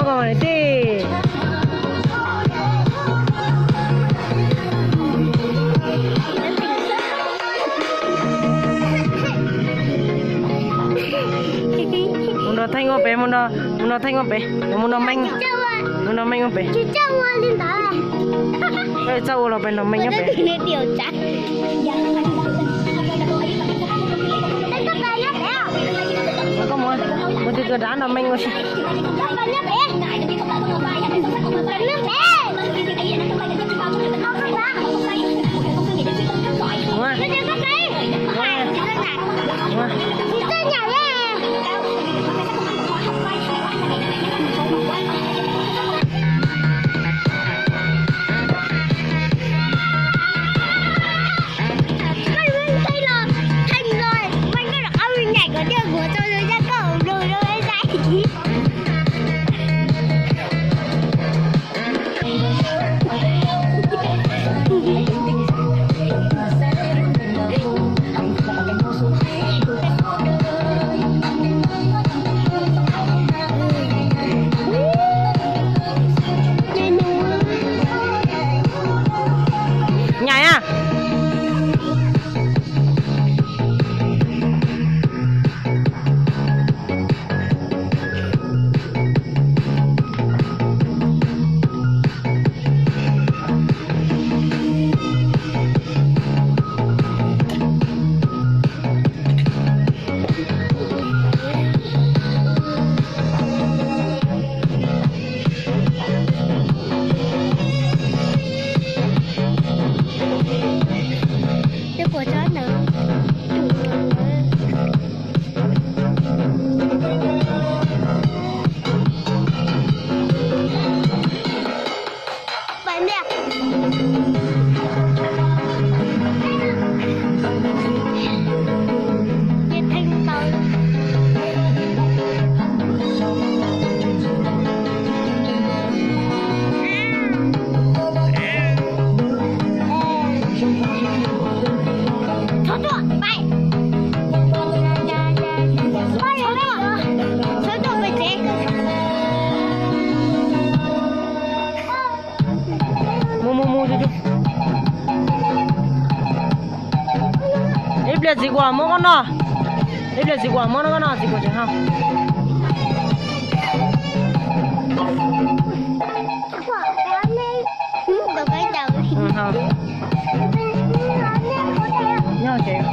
Koj tej. Mus nrog Theej ua pem, mus nrog Theej ua pem, mus nrog Meej, mus nrog Meej ua pem. Koj txawj ua los pem nrog Meej nyob pem. Koj mus, mus tus kawg rov nrog Meej ua si. Nyaim a. Mus mus mus. Ib pliag txiv kuam muab koj noj. Ib pliag txiv kuam muab koj noj, txiv kuam tseem hau. Nyob tsev.